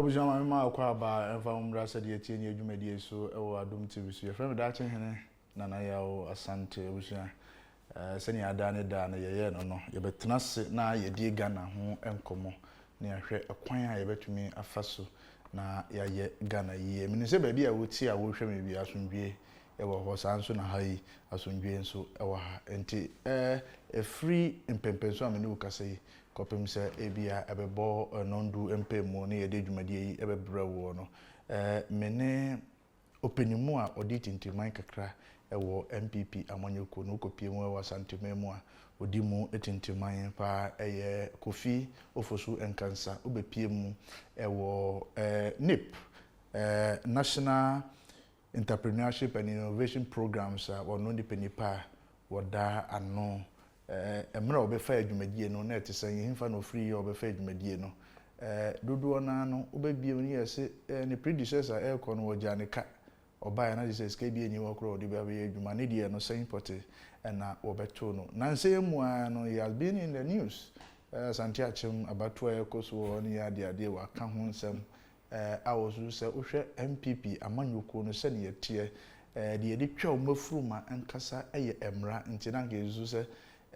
Abusua, maame ma akɔ aba ɛmfa ho mmra sɛdeɛ ɛtie ne adwumadie so ɛwɔ Adom TV so. Yɛfrɛ me Daakye Hene Nana Yaw Asante. Abusua, sɛnea adaa ne daa no yɛyɛɛ no no, yɛbɛtena ase na yɛdi Ghana ho nkɔmmɔ na yɛahwɛ ɛkwan a yɛbɛtumi afa so na yɛayɛ Ghana yie. Menim sɛ baabi a wotie a wohwɛ me bi, asomdwie ɛwɔ hɔ, saa nso na ha yi asomdwie nso ɛwɔ ha. Nti ɛfiri mpɛmpɛnso a me ne wo kasa yi kɔpem sɛ ebia ɛbɛbɔ 10 mpɛmu ne yɛde dwumadie yi ɛbɛbrɛ woɔ no, me ne ɔpanimu a ɔde tintiman kakra ɛwɔ NPP amanyɔkuo no, wokɔpie mu ɛwɔ Asanteman mu a ɔdi mu tintiman paa, ɛyɛ Kofi Ofosu Nkansa. Wobɛpie mu ɛwɔ NIP, National Entrepreneurship and Innovation Programs a wɔno nipa nipa a wɔda ano. Mmerɛ a wɔbɛfa adwumadie no na ɛte sɛ yɛhemfa na ɔfiri yɛ a wɔbɛfa adwumadie no, dodoɔ naa no wobɛbie mu ne yɛse ne predecessor ɛrekɔ no, wɔgyaa ne ka. Ɔbaeɛ na gye sɛ sika bi ani hɔ koraa ɔde bɛyɛ adwuma ne deɛ no sɛn pɔte ɛna wɔbɛto no. Nansɛ mu ara no, he has been in the news. Asante Akyem abatoɔ a ɛkɔ so wɔ hɔ ne yɛ adeadeɛ, waka ho nsɛm a wɔsusu sɛ wohwɛ NPP amanyɔkuo no sɛdeɛ ɛteɛ, deɛ yɛde twa wɔn afuruma nkasa yɛ mmara. Nti na nka yɛsusu sɛ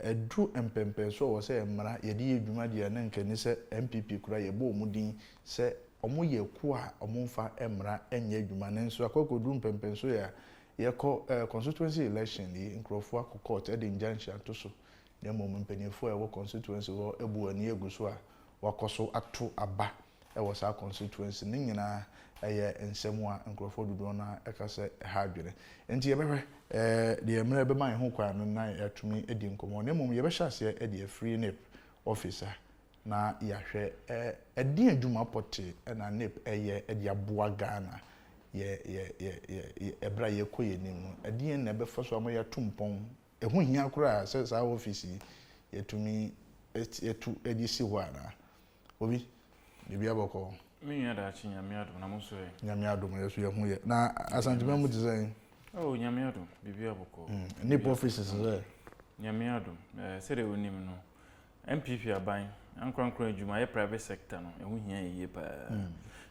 ɛdu mpɛmpɛnso a wɔ sɛ mmara yɛde yɛ adwuma deɛ, na nka ni sɛ NPP koraa yɛbɔ wɔn din sɛ wɔn yɛ kuo a wɔn mfa mmara nyɛ adwuma. Nanso akɔkɔduru mpɛmpɛnso yɛ a yɛkɔ constituency election yi, nkurɔfoɔ akɔ court de injunction ato so, na mmom mpanimfoɔ a ɛwɔ constituency hɔ abu ani agu so a wakɔ so ato aba ɛwɔ saa constituency ne nyinaa. Ɛyɛ nsɛm a nkurɔfoɔ dodoɔ no ɛka sɛ ɛha adwene. Nti yɛbɛhwɛ deɛ mmerɛ bɛma yɛn ho kwan no na yɛatumi adi nkɔmmɔ, na mmom yɛbɛhyɛ aseɛ de afiri NIP office a na yɛahwɛ ɛde adwuma pɔte ɛna NIP ɛyɛ ɛde aboa Ghana yɛ yɛ yɛ yɛ ɛberɛ a yɛkɔ yɛn anim no. Ɛdeɛn na ɛbɛfa so ama yɛato mpɔn? Ɛho hia koraa sɛ saa office yi yɛtumi yɛtu de si hɔ anaa? Obi biribi abɔkɔ? Me nua Daakye, Nyame adom, na mo nso ɛ? Nyame adom, yɛ so yɛ ho yɛ. Na Asantema mu te sɛn? Oh, Nyame adom, biribi abɔkɔ. NIP office sɛ? Nyame adom. Sɛdeɛ wonim no, NPP aban ankorankora adwuma yɛ private sector no, ɛho hia yie paa.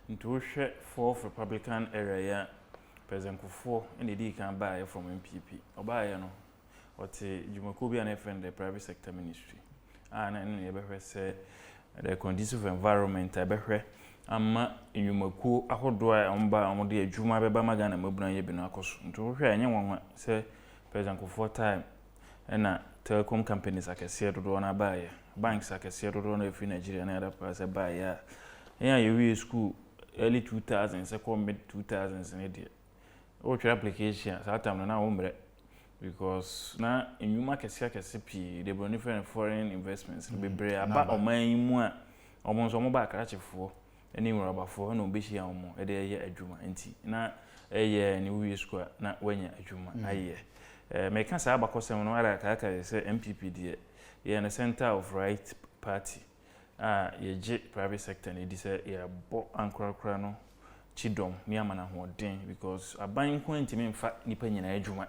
Nti wohwɛ Fourth Republican era yi a, President Kufuor ɛna ɛdii kan baeɛ from NPP. Ɔbaeɛ no, ɔte dwumakuo bi a na yɛfrɛ no the Private Sector Ministry a na ɛno na yɛbɛhwɛ sɛ the conducive environment a ɛbɛhwɛ ama nnwumakuo ahodoɔ a wɔn ba a wɔde adwuma bɛba ma Ghana mmabunu ayɛ bi no akɔ so. Nti wohwɛ a, ɛnyɛ nwanwa sɛ President Kufuor time ɛna telecom companies akɛseɛ dodoɔ no abaeɛ, banks akɛseɛ dodoɔ no afiri Nigeria ne other parts ɛbaeɛ a yɛn a yɛwie school early 2000 sɛ kɔ mid 2000s ne deɛ, wotwerɛ application a, saa time no na wo mmerɛ because na nnwuma akɛseɛ akɛse pii de buroni frɛ no foreign investments no bebree aba ɔman yi mu a wɔn nso wɔn ba akrakyefoɔ ne nwurabafoɔ ɛna wɔbɛhyia wɔn de ɛyɛ adwuma. Nti na ɛyɛ ne wowie sukuu a na woanya adwuma ayɛ. Meka saa abakɔsɛm no ara kaakae sɛ NPP deɛ, yɛyɛ no center of right party a yɛgye private sector no di sɛ yɛbɔ ankorakora no kyidɔm ne ama no ahoɔden because aban nko ntumi mfa nipa nyinaa adwuma.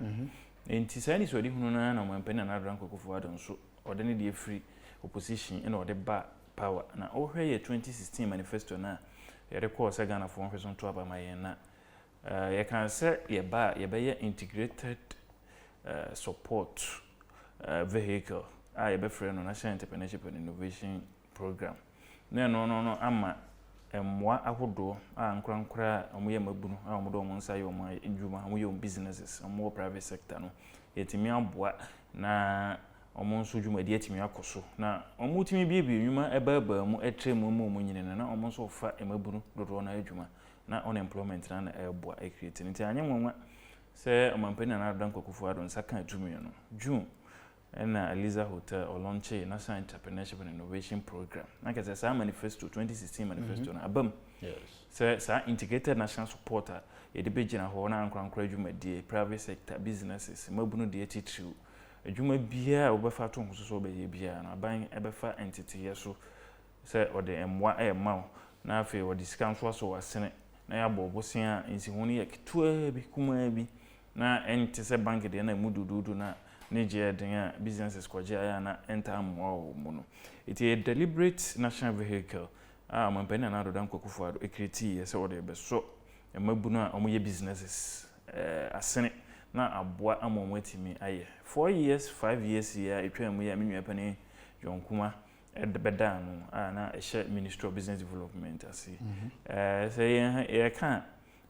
Nti saa anisoadehunu no ara na Ɔmampanin Nana Addo Dankwa Akufo-Addo nso ɔde ne deɛ firi opposition ɛna ɔde ba power. Na wohwɛ yɛ 2016 manifesto no a yɛde kɔɔ sɛ Ghanafoɔ nhwɛ so nto aba ma yɛn na yɛka sɛ yɛba a, yɛbɛyɛ integrated support vehicle a yɛbɛfrɛ no National Entrepreneurship and Innovation Program, na ɛno no ama mmoa ahodoɔ a nkorankora a wɔyɛ mmabunu a wɔde wɔn nsa yɛ wɔn adwuma, wɔyɛ wɔn businesses, wɔwɔ private sector no, yɛtumi aboa na wɔn nso dwumadi atumi akɔ so, na wɔtumi biebie nnwuma ɛbaabaa mu, ɛtrɛ mu ma wɔn nyini no, na wɔn nso fa mmabunu dodoɔ no adwuma na unemployment na ɛreboa ɛcreate no. Nti anyɛ nwanwa sɛ Ɔmampanin Nana Addo Dankwa Akufo-Addo nsa kaa tumi no June ɛna Eliza Hotel ɔlaunchee National Entrepreneurship and Innovation Program. Na kɛsɛ saa manifesto, 2016 manifesto no aba mu sɛ saa integrated national support a yɛde bɛgyina hɔ na ankorankora adwumadie, private sector businesses, mmabunu deɛ titiriw, adwuma biara a wobɛfa ato ho so sɛ wobɛyɛ biara no, aban ɛbɛfa nteteyɛ so sɛ ɔde mmoa ɛrema wo, na afei ɔde sika nso asɔ w'asene na yɛabɔ wo bosea a nsiho no yɛ ketewaa bi, kumaa bi, na ɛnte sɛ bank deɛ na ɛmu duduudu na ne gye yɛ den a businesses kɔgye ayɛ a na ɛntaa mmoa wɔ mu no. Nti ɛyɛ deliberate national vehicle. a Ɔmanpanin Nana Addo Dankwa Akufo-Addo createeɛ sɛ ɔde rebɛsɔ mmabunu a wɔyɛ businesses asene na aboa ama wɔatumi ayɛ. 4 years, 5 years yi a ɛtwaa mu yi a me nua panin John Kuma bɛda ano a na ɛhyɛ Ministry of Business Development ase. Sɛ yɛn yɛka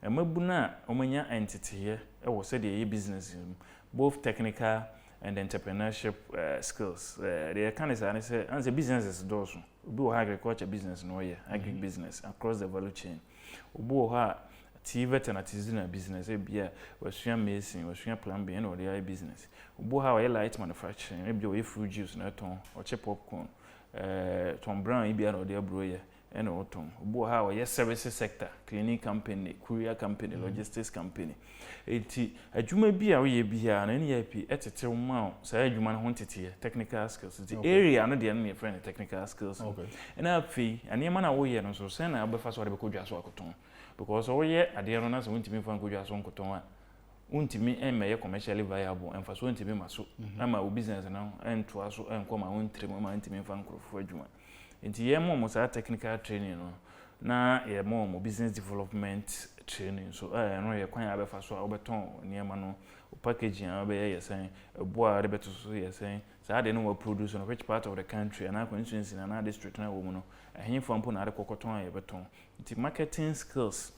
a, mmabunu a wɔanya nteteeɛ wɔ sɛdeɛ ɛyɛ business mu, both technical and entrepreneurship skills. Deɛ yɛka ne saa ne sɛ, ɔn sɛ businesses dɔɔso. Obi wɔ hɔ agriculture business na ɔyɛ, agric business across the value chain. Obi wɔ hɔ a TVET and artisanal business, ebi a wasua mason, wasua plumbing, ɛna ɔde ayɛ business. Obi wɔ hɔ a ɔyɛ light manufacturing, ebi a ɔyɛ fruit juice na ɛtɔn, ɔkyɛ popcorn, Tom Brown yi bi a na ɔde aburo yɛ ɛna ɔtɔn. Obi wɔ hɔ a ɔyɛ services sector, cleaning company, courier company, logistics company. Eti adwuma bi a woyɛ biara no, NEIP ɛtete ma wo saa adwuma no ho nteteɛ, technical skills. Nti area no deɛ no na yɛfrɛ no technical skills. Ɛna afei nneɛma no a woyɛ no nso, sɛn na wobɛfa so wɔde bɛkɔ dwa so akɔtɔn? Because woyɛ adeɛ no na sɛ wontumi mfa nkɔ dwa so nkɔtɔn a, wontumi mmɛyɛ commercially viable, mfasoɔ ntumi ma so ama wo business no ntoa so nkɔ ma wo ntirim ma ntumi mfa nkurɔfoɔ adwuma. Nti yɛma wɔn saa technical training no na yɛma wɔn business development training so. Ɛno yɛ kwan a wobɛfa so a wobɛtɔn nneɛma no, packaging a wobɛyɛ yɛ sɛn, ɛboɔ a wode bɛto so yɛ sɛn, saa adeɛ no wɔ produce no, which part of the country anaa constituency anaa district na wɔ mu no, ɛhefa mpo na ade kɔkɔtɔn a yɛbɛtɔn. Nti marketing skills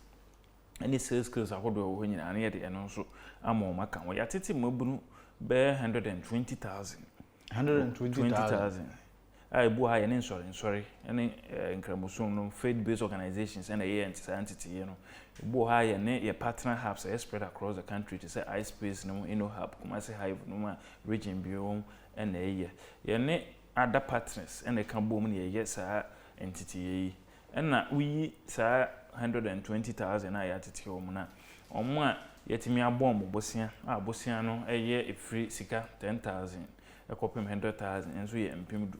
ɛne sales skills ahodoɔ a ɛwɔ hɔ nyinaa no, yɛde ɛno nso ama wɔn aka ho. Yɛatete mmabunu bɛyɛ 120,000. 120,000. 20,000 a ebu ha yɛne nsɔre nsɔre ɛne nkramosom no, faith based organizations, ɛna ɛyɛ nte saa nteteeɛ no. Ebu ha yɛne yɛ partner hubs ɛyɛ spread across the country te sɛ iSpace no mu, InnoHub, Kumasi Hive no mu a region bi wɔ mu, ɛna ɛyɛ yɛne other partners ɛna ɛka bom na yɛyɛ saa nteteeɛ yi. Ɛna woyi saa 120,000 a yɛatete wɔn no a, wɔn a yɛtumi abɔ wɔn bosea a bosea no ɛyɛ efiri sika 10,000 ɛkɔpem 100,000 nso yɛ 10,000,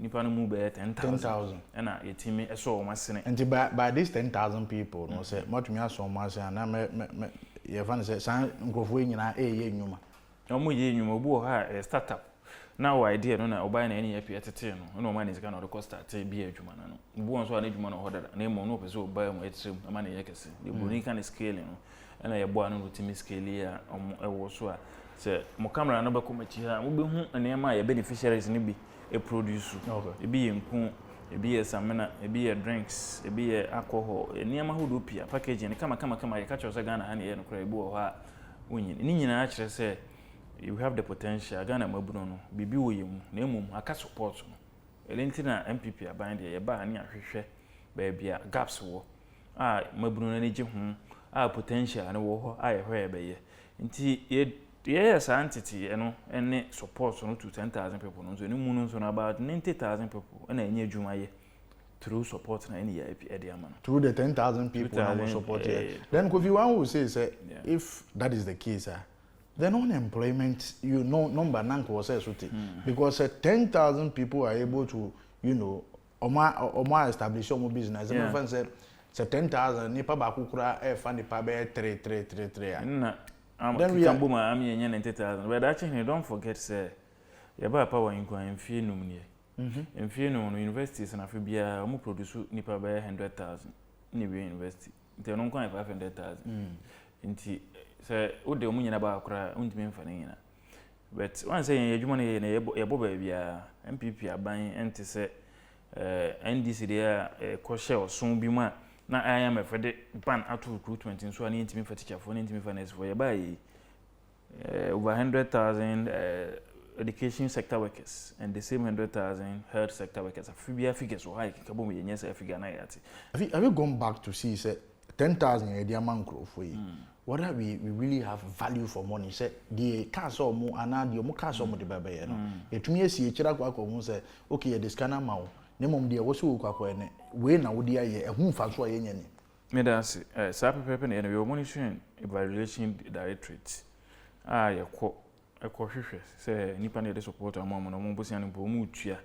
nipa no mu bɛyɛ ten ten thousand thousand. Ɛna yɛtumi ɛsɔ wɔn asene. Nti by this 10,000 people no, sɛ mɔtumi asɔ wɔn ase ana mɛ mɛ mɛ yɛfa no sɛ saa nkurɔfoɔ yi nyinaa ɛyɛ nnwuma? Wɔn yɛ nnwuma. Obi wɔ hɔ a ɛyɛ startup na wɔ idea no na ɔbaa na ɛne yɛ pii ɛtete no, ɛna ɔma ne sika na ɔde kɔ start bi adwuma no. Obi wɔ nso a n'adwuma no wɔ hɔ dada na mmom na ɔpɛ sɛ ɔbaa mu ɛtire mu ɛma ne yɛ kɛse deɛ buroni ka ne scaling no, ɛna yɛboa no na ɔtumi scale yi a ɔmo ɛwɔ so a sɛ mo camera no bɛkɔ m'akyi ha, mobɛhu nneɛma a yɛ beneficiaries no bi ɛproduce. Ebi yɛ nku, ebi yɛ samina, ebi yɛ drinks, ebi yɛ alcohol, nneɛma ahodoɔ pii a packaging no kama kama kama. Yɛka kyerɛ sɛ Ghana ha ne yɛ no koraa, ebi wɔ hɔ a wonyin ne nyinaa kyerɛ sɛ you have the potential. Ghana mabunu no, biribi wɔ yɛn mu na mmom aka support no. Ɛno nti na NPP aban deɛ, yɛbaa ne ahwehwɛ baabi a gaps wɔ a mabunu no ani gye ho a potential no wɔ hɔ a yɛhwɛ yɛbɛyɛ. Nti yɛ yɛyɛ saa nteteeɛ no ne support no to 10,000 people no nso, ɛno mu no nso no, about 90,000 people ɛna ɛnyɛ adwuma yɛ through support na ɛne yɛ ɛde ama no. Through the 10,000 people na mo 2,000, support yɛ. Then Kofi, one will say sɛ if that is the case, ah, then unemployment number nanka wɔ sɛ so te, because 10,000 people are able to ɔmo a establish ɔmo business. Ɛmɛ fɛn sɛ 10,000 nipa baako koraa ɛɛfa nipa bɛyɛ three three three three a. Nna ama Then we keka are- bom a ama yɛnya 90,000. But daakye hene, don't forget sɛ yɛbaa power nkwa mfie 5 nie. Mfie 5 no, universities no, afe biara ɔmo produce nipa bɛyɛ 100,000 ne wie university, nti ɛno nko ayɛ 500,000. Nti sɛ wode ɔmo nyina baa koraa, wontumi mfa ne nyina. But wɔn sɛ yɛn adwuma no yɛ no, yɛbɔ baabiara. NPP aban ɛnte sɛ NDC deɛ a ɛkɔhyɛ ɔson bi mu a na IMF de ban ato recruitment nso a ne yɛntumi fa teacherfoɔ ne yɛntumi fa nursefoɔ. Yɛbaa yi, over 100,000 education sector workers and the same 100,000 health sector workers. Afi biara figures wɔ ha yɛ keka bɔ mu, yɛnyɛ saa figure na yɛate. Have you gone back to see sɛ 10,000 yɛ de ama nkurɔfoɔ yi, whether we really have value for money, sɛ deɛ kaa sɛ ɔmo anaa deɛ ɔmo kaa sɛ ɔmo de bɛbɛyɛ no, yɛtumi esi akyire akɔ ho sɛ okay, yɛde sika no ama wo, na mmom deɛ ɛwɔ sɛ wɔkɔ akɔ ɛnɛ wei na wode ayɛ, ɛho mfa so a yɛnya ni? Meda ase. Saa pɛpɛɛpɛ na yɛno. Yɛwɔ monitoring evaluation directorate a yɛkɔ ɛkɔhwehwɛ sɛ nipa no yɛde support ama ɔmo no, ɔmo bosea no mpo ɔmo tua.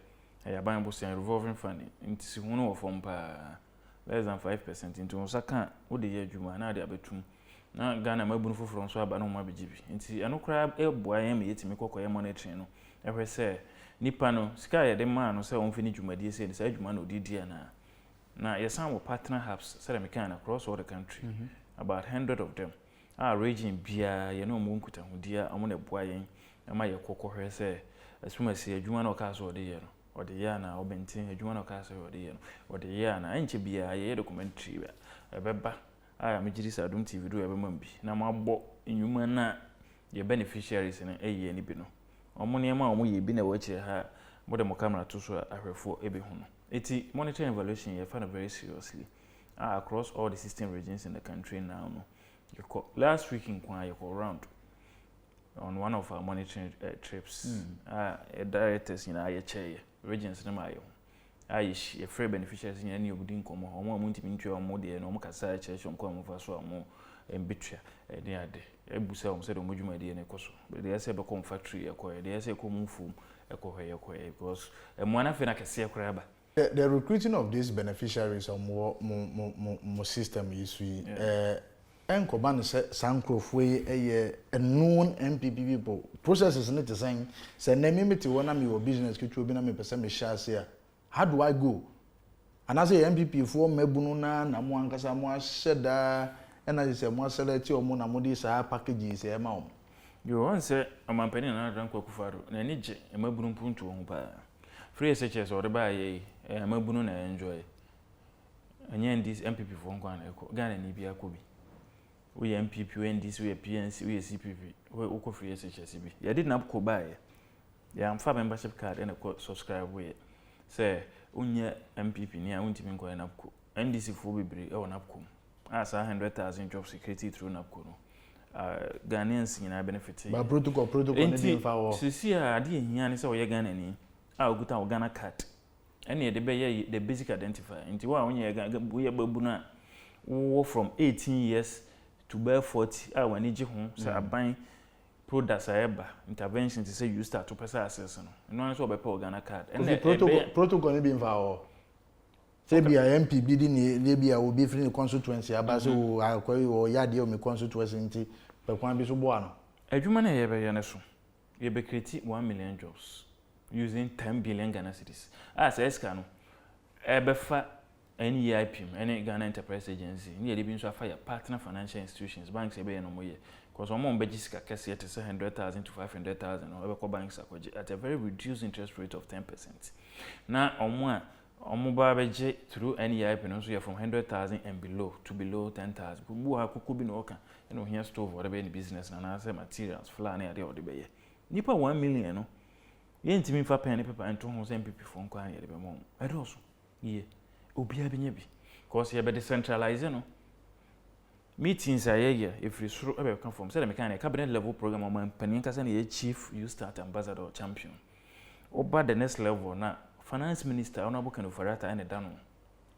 Ɛyɛ aban bosea, revolving fund, nti si ho no wɔ fam paa, less than 5%. Nti wɔn nsa ka, wode yɛ adwuma na ade abɛtum na Ghana mabunu foforɔ nso aba na wɔn abɛgye bi. Nti ɛno koraa ɛboa yɛn ma yɛtumi kɔkɔyɛ monitoring no, ɛhwɛ sɛ nipa no sika a yɛde maa no sɛ ɔmfa ne dwumadie sɛ no saa adwuma na ɔde di anaa. Na yɛsan wɔ partner hubs sɛdeɛ mekae no across all the country, about 100 of them a region biara yɛne wɔn wɔ nkutahodie a wɔn na ɛboa yɛn ma yɛkɔ kɔhwɛ sɛ asumasi adwuma no a ɔkaa sɛ ɔde yɛ no, ɔde yɛ anaa, ɔbɛnten adwuma no a ɔkaa sɛ ɔde yɛ no, ɔde yɛ anaa. Ɛnkyɛ biara yɛyɛ documentary a ɛbɛba a megye di sɛ Adom TV do ɛbɛma mu bi na moabɔ nnwuma no a yɛ beneficiaries no yɛ no bi no. Wɔn nneɛma a wɔyɛ bi na ɛwɔ akyire ha a mode mo camera to so a ahwɛfoɔ bɛhu no. Eti monitoring and evaluation yɛfa no very seriously a across all the 16 regions in the country now no yɛkɔ. Last week nko ara yɛkɔ round on one of our monitoring trips a mm. directors nyinaa yɛkyɛeɛ regions no ma yɛ ho a yɛhyi yɛfrɛ beneficiaries nyinaa ne wɔn di nkɔmmɔ. Wɔn a wɔntumi ntua wɔn deɛ no, wɔn kasa kyerɛkyerɛ wɔn kwan a wɔfa so a wɔn mbɛtua ne ade, ebusa wɔn sɛdeɛ wɔn dwumadie no kɔ so. Deɛ ɛsɛ ɛbɛkɔ wɔn factory yɛkɔ, deɛ ɛsɛ ɛkɔ wɔn mfuom ɛkɔ hɔ yɛkɔ yɛ, because mmoa no afei na kɛseɛ koraa ba. The recruiting of these beneficiaries a wɔwɔ mo system yi so yi, ɛnkɔba no sɛ saa nkurɔfoɔ yi yɛ known NPP people? Processes ne te sɛn? Sɛ nnɛ me mete hɔ na mewɔ business ketewa bi na mepɛ sɛ mehyɛ ase a, how do I go? Anaasɛ yɛ NPP foɔ mmabunu na mo ankasa mo ahyɛ daa ɛna sɛ mo aselect wɔn na mode saa packages ɛma wɔn? Yo, wɔn sɛ ɔmampanin Nana Addo Dankwa Akufo-Addo n'ani gye mmabunu mpuntuo ho paa. Free SHS ɔde baayɛ yi, ɛyɛ mmabunu na enjoy. Ɛnyɛ NDC, NPP foɔ nko ara na ɛkɔ. Ghana ni bi akɔ bi. Woyɛ NPP, woyɛ NDC, woyɛ PNC, woyɛ CPP, wokɔ free SHS bi. Yɛde NABCO baayɛ. Yɛamfa membership card ɛna ɛkɔ subscribe yɛ. Sɛ wonyɛ NPP ni a, wontumi nkɔyɛ NABCO. NDC foɔ bebree ɛwɔ NABCO mu. A saa 100,000 jobs created through NABCO no, Ghanaians nyinaa benefit. Ba protocol ne bi mfa wɔ. Sisi a adeɛ ehia ne sɛ ɔyɛ Ghana ni a okuta wo Ghana card ɛna yɛde bɛyɛ the basic identifier. Nti wo a wonyɛ, woyɛ babunu a wowɔ from 18 years to bɛyɛ 40 a w'ani gye ho sɛ aban products a ɛba, intervention te sɛ YouStart, wopɛ sɛ access no, ɛno ara nso wɔbɛpɛ wɔ Ghana card. Ɛna protocol protocol ne bi mfa wɔ sɛ bi a MP bi di ne bi a obi firi ne constituency aba sɛ o akɔ yi ɔyɛ adeɛ wɔ me constituency nti pɛ kwan bi so boa no. Adwuma no a yɛbɛyɛ no so, yɛbɛcreate 1 million jobs using 10 billion Ghana cedis a saa sika no ɛbɛfa NEIP mu ɛne Ghana Enterprise Agency ne yɛde bi nso afa yɛ partner financial institutions, banks. Ɛbɛyɛ no ɔmo yɛ because ɔmo a ɔmo bɛgye sika kɛseɛ te sɛ 100,000 to 500,000 no ɛbɛkɔ banks akɔgye at a very reduced interest rate of 10%, na ɔmo a ɔmo ba bɛgye through NEIP no nso yɛ from 100,000 and below to below 10,000. Bi wɔ ha, koko bi na ɔka ɛna ohia stove ɔde bɛyɛ ne business na anaasɛ materials, flour ne adeɛ a ɔde bɛyɛ. Nipa 1 million no, yɛntumi nfa pen ne paper nto ho sɛ NPP foɔ nko ara na yɛde bɛma wɔn. Ɛdɔɔso yie, obiara bɛnya bi because yɛbɛ decentralize no. Meetings a yɛyɛ ɛfiri soro ɛbɛka fam sɛdeɛ meka no, cabinet level program, ɔman panin kasa na yɛ chief YouStart ambassador champion. Woba the next level na Finance Minister, Honourable Ken Ofori-Atta, ɛna ɛda no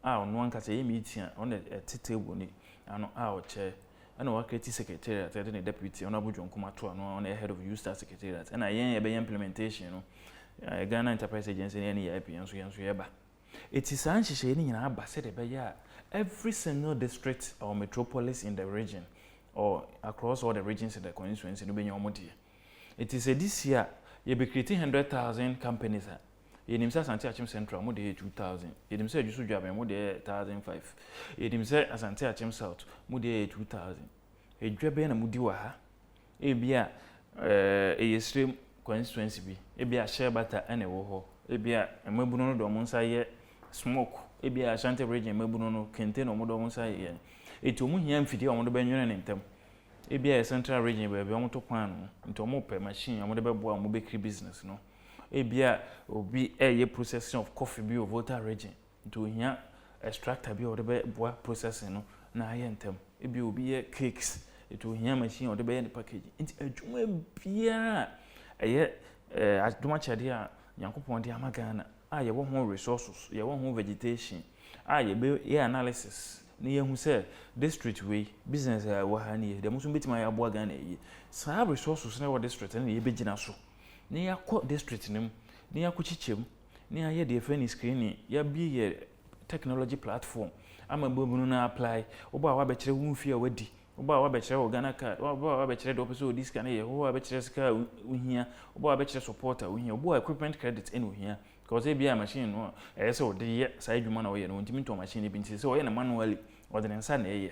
a ɔno ankasa yɛ meeting a ɔno ɛte table ni ano a ɔkyɛ, ɛna wacreate secretariat, ɛde ne deputy, Honourable John Kuma to ano a ɔno yɛ head of YouStart secretariat, ɛna yɛn yɛbɛyɛ implementation no, Ghana Enterprise Agency ne NEIP, yɛn nso yɛba. Eti saa nhyehyɛeɛ no nyinaa aba sɛdeɛ ɛbɛyɛ a every single district or metropolis in the region or across all the regions in the constituency no bɛnya wɔn deɛ. Eti sɛ this year yɛbɛ create 100,000 companies a, yɛnim sɛ Asante Akyem Central mo deɛ yɛ 2,000, yɛnim sɛ Adwuso Dwaben mo deɛ yɛ 1,500, yɛnim sɛ Asante Akyem South mo deɛ yɛ 2,000. Edwa bɛyɛ na mo di wɔ ha, ebi a ɛyɛ Sirem constituency bi, ebi a shea butter ɛna ɛwɔ hɔ, ebi a mmabunu no de wɔn nsa yɛ smock, ebi a Ashanti Region mmabunu no kente na wɔn de wɔn nsa yɛ, eti wɔn hia mfidie a wɔn de bɛnwene ne ntɛm. Ebi a yɛ Central Region baabi a wɔn to kwan no nti wɔn pɛ machine a wɔn de bɛboa wɔn bɛkiri business no. Ebi a obi ɛyɛ processing of coffee bi wɔ Volta Region nti ohia extractor bi a wɔde bɛboa processing no na ayɛ ntɛm. Ebi obi yɛ cakes nti ohia machine a wɔde bɛyɛ ne packaging. Nti adwuma biara a ɛyɛ adwuma akyɛdeɛ a Nyankopɔn de ama Ghana a yɛwɔ ho resources, yɛwɔ ho vegetation a yɛbɛyɛ analysis na yɛhu sɛ district wei business a ɛwɔ ha nie deɛ mo nso bɛtumi ayɛ aboa Ghana yie. Saa resources na ɛwɔ district no na yɛbɛgyina so na yɛakɔ district no mu na yɛakɔ kyekyɛ mu na yɛayɛ deɛ yɛfrɛ no screening. Yɛabie yɛ technology platform ama babunu no apply. Wobɔ a wabɛkyerɛ wo mfie a wadi, wobɔ a wabɛkyerɛ wo Ghana card, wobɔ a wabɛkyerɛ deɛ wopɛ sɛ ɔdi sika no yɛ, wobɔ a wabɛkyerɛ sika a wohia, wobɔ a wabɛkyerɛ support a wohia, wobɔ a equipment credit ɛna ohia. Because ebia machine no a ɛyɛ sɛ ɔde yɛ saa adwuma na ɔyɛ no, ɔntumi ntɔ machine no bi nti sɛ ɔyɛ no manually, ɔde ne nsa na ɛyɛ.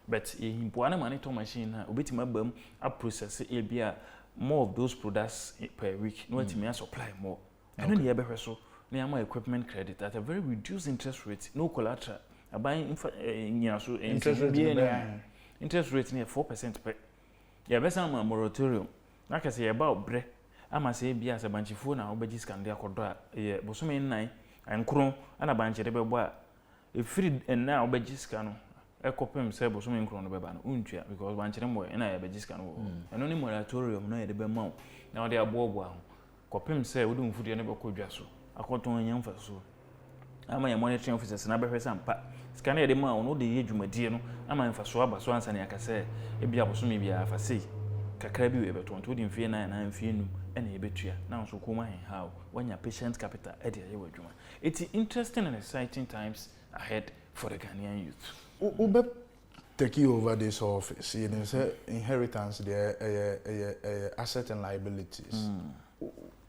But yɛhimpoa no ma ne tɔ machine no a, obɛtumi aba mu aprocess ebia more of those products per week na watumi asupply more. Ɛno ne yɛbɛhwɛ so na yɛama equipment credit at a very reduced interest rate, no collateral. Aban mfa nyinaso Interest rate no bɛyɛ ahe? Interest rate no yɛ 4% pɛ. Yɛbɛsan ama moratorium na kɛ sɛ yɛba brɛ ama sɛ ebia sɛ bankyefuo na wobɛgye sika no de akɔdɔ a, ɛyɛ bosome 4 9 ɛna bankye de bɛbɔ a, ɛfiri ɛnnɛ a wobɛgye sika no ɛkɔpem sɛ bosome 9 no bɛba no, wontua because bankye no mmɔɛ ɛna yɛbɛgye sika no wɔ hɔ. Ɛno ne moratorium no a yɛde bɛma wo na wode aboaboa ho kɔpem sɛ wode wo mfudeɛ no bɛkɔ dwa so akɔtɔn anya mfasoɔ ama yɛn monitoring officers na bɛhwɛ sɛ ampa sika no yɛde maa wo no, wode yɛ dwumadie no ama mfasoɔ aba so ansa ne aka sɛ ebi abosome biara fa sei kakra bi wɔ yɛbɛtɔ. Nti wode mfeɛ 4 anaa mfeɛ 5 ɛna yɛbɛtua na nso kɔn mu ahenha wo, woanya patient capital ɛde ayɛ w'adwuma. It's interesting and exciting times ahead for the Ghanaian youth. Wobɛ take over this office, yɛnim sɛ inheritance deɛ, ɛyɛ asset and liabilities.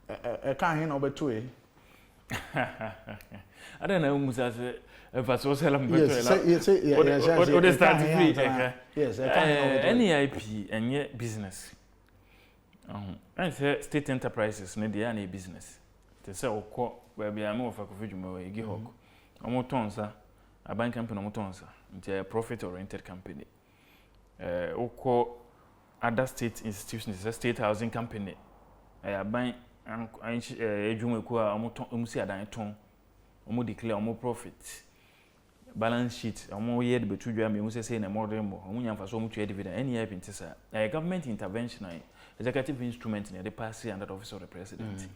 Ɛka ahe na wobɛto yi? Adɛn na womusa sɛ mfasoɔ sɛ la mobɛtɔ? Wode start free ɛka. NEIP ɛnyɛ business. Ɛn sɛ state enterprises ne deɛ a na yɛ business te sɛ wokɔ baabi a mewɔ fa Kofi dwuma wɔ GIHOC, ɔmo tɔn nsa, aban company, ɔmo tɔn nsa, nti ɛyɛ profit oriented company. Wokɔ other state institutions sɛ State Housing Company, ɛyɛ aban adwumakuo a ɔmo tɔn, ɔmo si adan tɔn, ɔmo declare ɔmo profit balance sheet, ɔmo yɛ de bɛtu dwa mmienu sɛ sɛ na ɛmɔ de mbɔ ɔmo nya nfa so, ɔmo tua dividend. NEIP nti saa ɛyɛ government intervention a executive instrument na yɛde pass under the Office of the President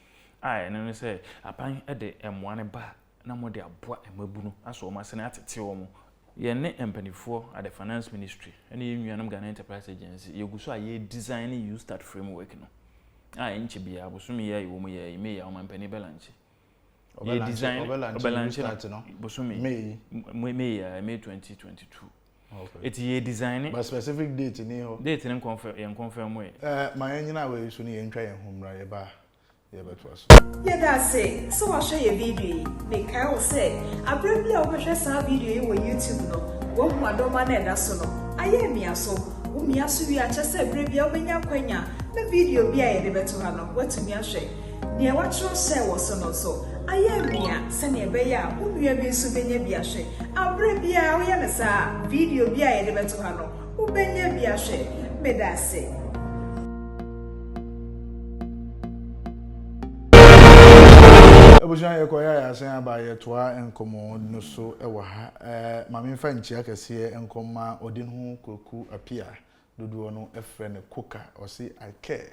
a ɛno ne sɛ aban de mmoa no ba na mo de aboa mmabunu asɔ wɔn asene atete wɔn. Yɛn ne mpanimfoɔ at the Finance Ministry ɛne yɛn nuanom Ghana Enterprise Agency yɛgu so a yɛ design YouStart framework no a ɛnkyɛ biara, bosome yi a yɛwɔ mu yɛ May a ɔmampanin bɛlaunch. Yɛ design, ɔbɛlaunch no bosome May, May a May 2022. Eti yɛ design. But specific date ni hɔ? Date ne nkɔnfɛ yɛn nkɔnfɛn mu yɛ. Ma yɛn nyina wɔ yi so ne yɛntwa yɛn ho mmra, yɛba yɛbɛtoa so. Yɛda ase sɛ wahwɛ yɛ video yi. Mekae wo sɛ aberɛ bi a wobɛhwɛ saa video yi wɔ YouTube no, woahu adɔma no ɛda so no ayɛ mmea so. Womia so wie akyɛ sɛ berɛ bi a wobɛnya akwanya na video bi a yɛde bɛto ha no, woatumi ahwɛ. Nea wɔatwerɛ hyɛɛ wɔ so no nso ayɛ mmea sɛnea ɛbɛyɛ a wo nua bi nso bɛnya bi ahwɛ. Aberɛ biara woyɛ no saa, video bi a yɛde bɛto ha no, wobɛnya bi ahwɛ. Meda ase. Abusua, yɛkɔ yɛ a yɛasan aba, yɛtoa nkɔmmɔ no so wɔ ha. Maame, mfa nkyia kɛseɛ nkɔma ɔde ho Kwaku Apia, dodoɔ no frɛ no Koka. Ɔse I care.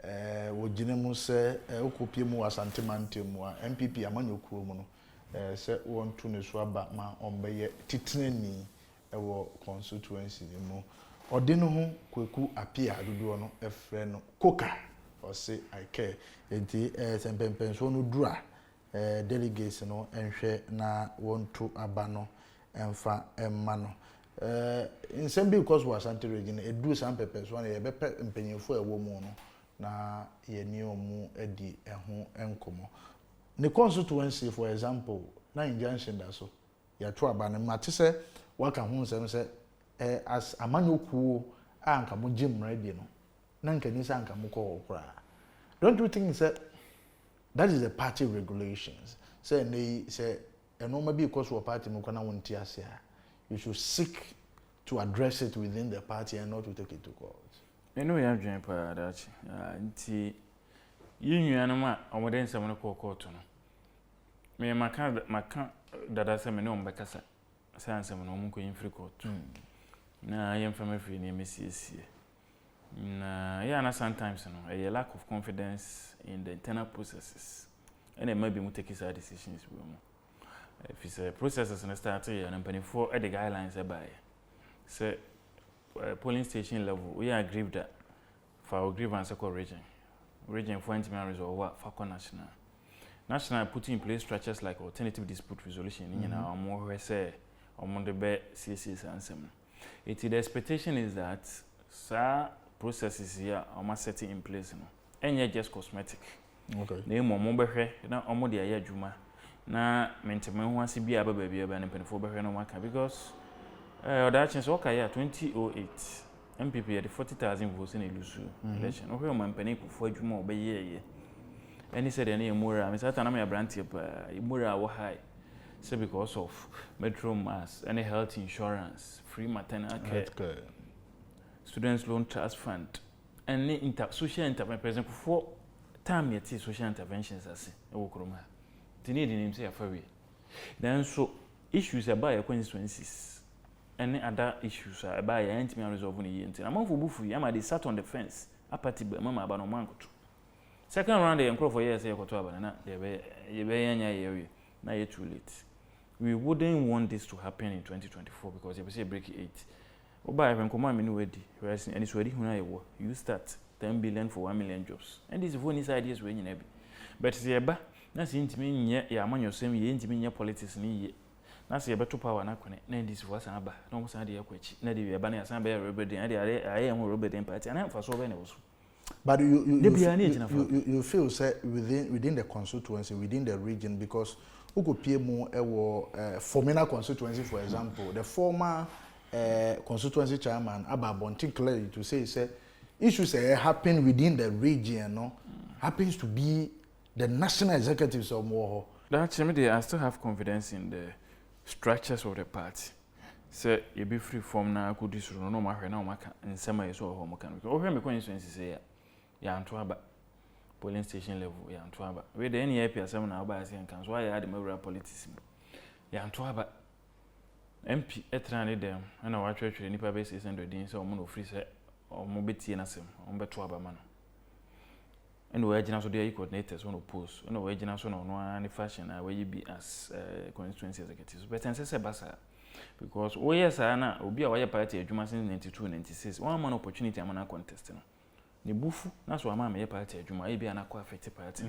Wɔgyina mu sɛ wokɔpie mu wɔ Asante mantam mu a, NPP amanyɔkuo mu no, sɛ wɔnto ne so aba ma ɔmbɛyɛ titenani wɔ constituency no mu. Ɔde ne ho Kwaku Apia, dodoɔ no frɛ no Koka. Ɔse I care. Nti sɛ mpɛmpɛnsoɔ no duru a, delegates no nhwɛ na wɔnto aba no mfa mma no. Nsɛm bi rekɔ so wɔ Asante Region. Ɛduru saa mpɛmpɛnsoɔ no, yɛbɛpɛ mpanyinfoɔ a ɛwɔ mu no na yɛne wɔn adi ɛho nkɔmmɔ. Ne constituency, for example, na injunction da so, yɛato aba no, mate sɛ waka ho nsɛm sɛ as amanyɔkuo a anka mogye mmara di no, na nka ni sɛ anka mokɔ hɔ koraa. Don't you think sɛ that is the party regulations, sɛ ɛnɛ yi sɛ nneɛma bi kɔ so wɔ party mu kɔ na wonte ase a, you should seek to address it within the party and not to take it to court? Ɛno yɛ adwene paa daakye. Nti yɛn nuanom a wɔde nsɛm no kɔɔ kɔɔto no, me maka dada sɛ me ne wɔn bɛkasa sɛ ansɛm no wɔn nkɔyi mfiri kɔɔto na yɛmfa mafiri nneɛma siesie. Na yɛ ana sometimes no ɛyɛ lack of confidence in the internal processes ɛna ɛma bi mu take saa decisions bi mu, ɛfiri sɛ processes no start yɛ no, mpanimfoɔ de guidelines ɛbaeɛ sɛ polling station level, woyɛ aggrieved a, fa wo grievance kɔ region, region foɔ ntumi aresolve a, fa kɔ national. National put in place structures like alternative dispute resolution ne nyinaa, wɔn hwɛ sɛ wɔn de bɛ siesie saa nsɛm no. Eti the expectation is that saa processes yi a wɔn aset in place no, ɛnyɛ just cosmetic. Na mmom wɔbɛhwɛ na wɔde ayɛ adwuma na mente-me-ho-ase biara aba baabi a ɛbɛba no mpanimfoɔ bɛhwɛ na wɔaka because eh, ɔdaakye sɛ wɔka yɛ a 2008 NPP yɛde 40,000 votes na ɛlusu election. Wohwɛ ɔmampanin Kufuor adwuma a ɔbɛyɛɛyɛ ɛne sɛdeɛ ne yɛ moral, me saa ta na meyɛ aberanteɛ paa, yɛ moral wɔ high sɛ because of metro mass ɛne health insurance, free maternal care, students loan trust fund ɛne inter social intervention. President Kufuor time na yɛtee social interventions ase wɔ kurom ha nti ne yɛde nim sɛ yɛafa wie, nanso issues ɛbaa yɛ constituencies ɛne other issues a ɛbaa yɛ yɛntumi aresolve no yie nti na amanfoɔ bu fui ama they sat on the fence, apathy ba mu ama aba no ɔmo ankoto. Second round yɛ nkurɔfoɔ yɛɛ sɛ yɛkɔto aba no na yɛbɛyɛ yɛbɛyɛ anya yɛ awie na yɛ too late. We wouldn't want this to happen in 2024 because yɛpɛ sɛ yɛ break eight. Wobaa yɛhwɛ nkɔmmɔ a me ne wo adi, hwɛ anisoadehunu a yɛwɔ, you start 10 billion for 1 million jobs. NDC foɔ nni saa ideas wei nyinaa bi. But sɛ yɛba na sɛ yɛntumi nyɛ yɛn amanyɔsɛm yie, yɛntumi nyɛ politics no yie, na sɛ yɛbɛto power no akɔne na NDC foɔ asan aba na wɔn san de yɛakɔ akyi na de yɛba na yɛasan bɛyɛ rebellion, ɛde ayɛ yɛn ho rebellion party, anaa mfasoɔ bɛn na ɛwɔ so? But you Da biara ne yɛgyina faako. You feel sɛ within the constituency, within the region, because wokɔpie mu wɔ Fomena constituency, for example, the former constituency chairman aba abɔnten clearly to say sɛ issues a happen within the region no happens to be the national executives a wɔwɔ hɔ. Daakye me deɛ, I still have confidence in the structures of the party sɛ yɛbɛfiri fam na akɔdi soro no na ɔmo ahwɛ na ɔmo aka nsɛm a yɛsɛ wɔ hɔ ɔmo ka no, because wohwɛ me constituency sɛ yɛ yɛanto aba polling station level, yɛanto aba. Wei deɛ ɛne yɛpɛ asɛm na wobaa sɛ yɛnka nso ayɛ ade mawura politics mu. Yɛanto aba, MP ɛtena ne dɛm ɛna watwerɛtwerɛ nnipa bɛyɛ 600 din sɛ ɔmo na ofiri sɛ ɔmo bɛtie n'asɛm, ɔmo bɛto aba ma no, ɛna wɔagyina so de ayi coordinators wɔn post, ɛna wɔagyina so na ɔno ara ne fashion a wɔayi bi as constituency executives. But ɛnsɛ sɛ ba saa because woyɛ saa na obi a wayɛ party adwuma since 92, 96, wɔn ama no opportunity ama no contest no, ne bufu na so ama amɛyɛ party adwuma, ebi a na akɔ affect party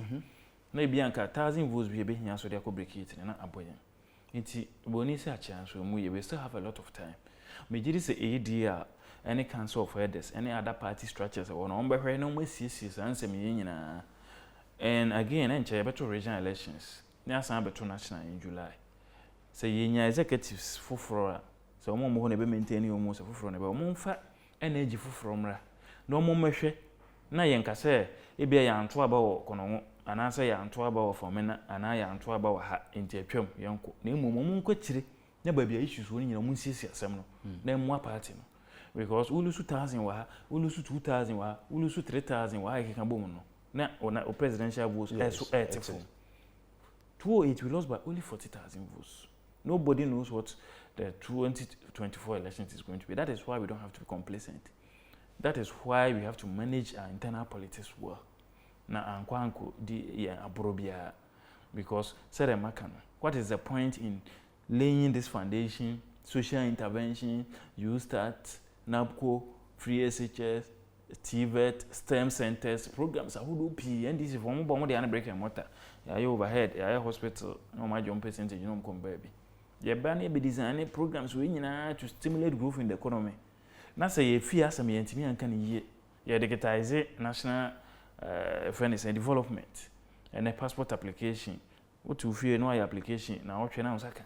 na ebi anka 1,000 votes bi ebɛhia so de akɔ break it na abɔ yɛn. Nti bɔnni sɛ akyea nso mu yɛ, we still have a lot of time. Megye di sɛ ADR ɛne Council of Elders ɛne other party structures ɛwɔ no, wɔn bɛhwɛ na wɔn asiesie saa nsɛm yi nyinaa. And again, ɛnkyɛ yɛbɛto regional elections ne asan abɛto national in July. Sɛ yɛnya executives foforɔ a, sɛ wɔn a wɔwɔ hɔ na ɛbɛ maintain wɔn, sɛ foforɔ na ɛbɛ wɔn mfa energy foforɔ mmra na wɔn mmɛhwɛ na yɛn ka sɛ ebia yɛanto aba wɔ Kɔnɔngo anaasɛ yɛanto aba wɔ Fomena anaa yɛanto aba wɔ ha nti atwam yɛnkɔ, na mmom wɔn nkɔ akyire na baabi a issues wɔ no nyinaa wɔn nsiesie asɛm no na mmoa party no, because wo lose 1,000 wɔ ha, wo lose 2,000 wɔ ha, wo lose 3,000 wɔ ha, ɛkeka bɔ mu no na ɔna o presidential votes ɛso ɛɛte fam. 208 we lost by only 40,000 votes. Nobody knows what the 2024 elections is going to be. That is why we don't have to be complacent. That is why we have to manage our internal politics well na ankɔ ankɔ di yɛn aborɔ biara, because sɛdeɛ maka no, what is the point in laying this foundation, social intervention, YouStart, NABCO, free SHS, TVET, STEM centers, programs ahodoɔ pii NDC fo wɔn bɔ wɔn de ano brick and mortar, yɛayɛ overhead, yɛayɛ hospital na wɔn agye wɔn percentage na wɔn kɔn baabi. Yɛba ne yɛbɛ design programs wei nyinaa to stimulate growth in the economy na sɛ yɛfi asɛm yɛntumi anka ne yie, yɛ digitize national fɛn ne sɛ development ɛnɛ passport application, wotu fie na wayɛ application na wɔtwɛ na wɔn nsa ka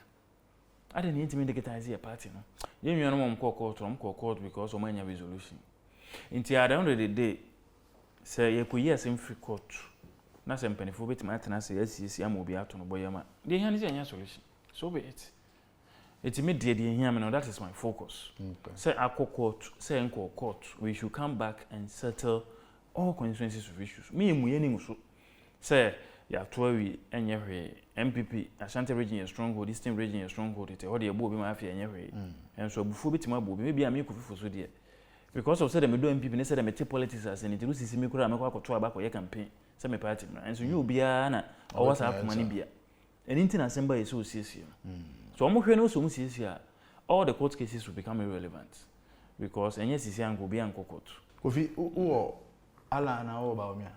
ade ne yɛntumi digitize yɛ party no. Yɛn nuanom a wɔn kɔɔ court, wɔn kɔɔ court because wɔn anya resolution. Nti at the end of the day, sɛ yɛkɔyi asɛm firi court na sɛ mpanimfoɔ bɛtumi atena ase asiesie ama obi ato no bɔ yam a, deɛ ehia ne sɛ yɛnya solution, so be it. Eti me deɛ, deɛ ehia me no, that is my focus. Sɛ akɔ court, sɛ nkɔ court, we should come back and settle all constituencies of issues. Me emu yɛ nim so sɛ yɛato awie, ɛnyɛ hwee. NPP Ashanti Region yɛ stronghold, Eastern Region yɛ stronghold, tete hɔ deɛ ɛbɔ obi ma afei ɛnyɛ hwee. Ɛnso abufuo bɛtumi abɔ obi. Maybe a me Kofi so deɛ, because of sɛdeɛ medɔ NPP ne sɛdeɛ mete politics ase ne nti no, sisi mi koraa mɛkɔ akɔto aba akɔyɛ campaign sɛ me party mmra. Ɛnso nyɛ obiara na ɔwɔ saa akoma no bia. Ɛno nti na asɛm ba yɛ sɛ osiesie no so ɔmo hwɛ no sɛ ɔmo siesie a, all the court cases will become irrelevant because ɛnyɛ sisi anka obi ankɔ court. Kofi, wowɔ Alan na wowɔ Bawumia?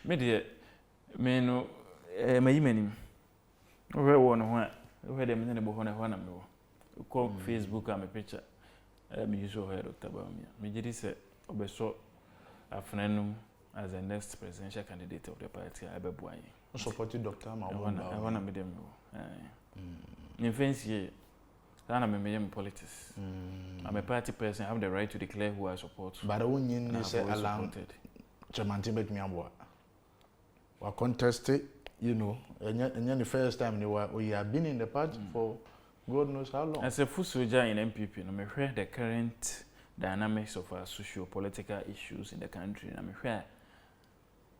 Me deɛ, me no mayi m'anim. Wohwɛ wɔ ne ho a, wohwɛ deɛ mene ne bɔ hɔ na ɛhɔ na mewɔ. Wokɔ Facebook a, me picture me use wɔ hɔ yɛ Dr. Bawumia. Megye di sɛ ɔbɛsɔ afena no mu. as the next presidential candidate of the party a ɛbɛboa yɛn. Wo support Doctor Mahmoud Ɛhɔ na Bawumia? Ɛhɔ na mede me wɔ. Memfa nsie. Saa na memeyɛ me politics. I'm a party person, I have the right to declare who I support. But wonnye And nni I have sɛ always Alan supported. Kyerematen bɛtumi aboa? Wa contest, ɛnyɛ ɛnyɛ ne first time ni wa he have been in the party for God knows how long. As a foot soldier in NPP, no mehwɛ the current dynamics of our socio-political issues in the country na mehwɛ a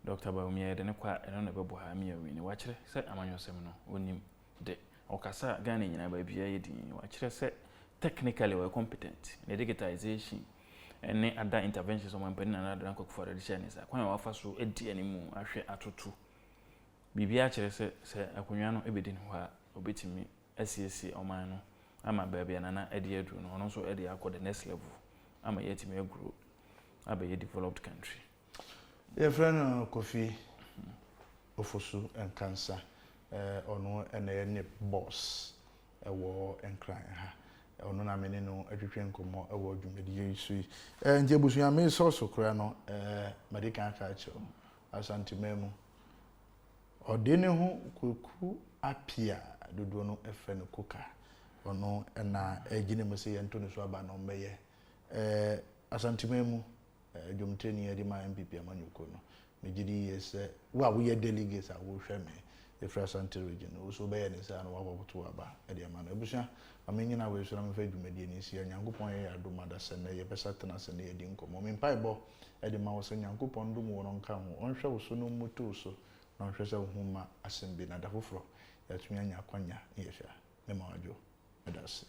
Dr. Bawumia yɛde ne kɔ a ɛno na ɛbɛbɔ ha ama yɛawi no. Wakyerɛ sɛ amanyɔsɛm no ɔnim de ɔkasa a Ghana nyinaa baabiara yɛ din. Wakyerɛ sɛ technically ɔyɛ competent. Ne digitization ne other interventions ɔmampanin Nana Addo Dankwa Akufo-Addo de hyɛɛ ne nsa kwan a wafa so adi anim ahwɛ atoto biribiara kyerɛ sɛ sɛ akonnwa no bɛdi ne hɔ a ɔbɛtumi asiesie ɔman no ama baabi a Nana de aduru no ɔno nso de akɔ the next level ama yɛatumi agro abɛyɛ developed country. Yɛfrɛ no Kofi Ofosu Nkansah, ɔno na ɛyɛ ne boss wɔ Nkran ha. Ɔno na me ne no atwitwe nkɔmmɔ wɔ dwumadie yi so yi. Nti abusua mesɔ so koraa no, madi kan aka akyerɛ wo, Asanteman mu, ɔde ne ho Kwaku Appiah, dodoɔ no frɛ no Koka, ɔno na ɛgyina mu sɛ yɛnto ne so aba na ɔmmɛyɛ Asanteman mu dwomtoni de ma NPP amanyɔkuo no. Megye di yie sɛ wo a woyɛ delegates a wohwɛ me ɛfiri Asante region no, wo nso wobɛyɛ ne saa na woakɔkoto aba de ama no. Abusua, ma mennyina wei so na memfa dwumadie no nsi ha. Nyankopɔn yɛ yɛn adom adasa nnɛ, yɛbɛsa atena ase na yɛadi nkɔmmɔ. Me mpaebɔ de ma wo sɛ Nyankopɔn ndom wo na ɔnka wo ho, ɔnhwɛ wo so na ɔmmutu wo so na ɔnhwɛ sɛ wo ho mma asɛm bi na da foforɔ yɛatumi anya akwanya ne yɛahwɛ. Mema wo adwo. Meda ase.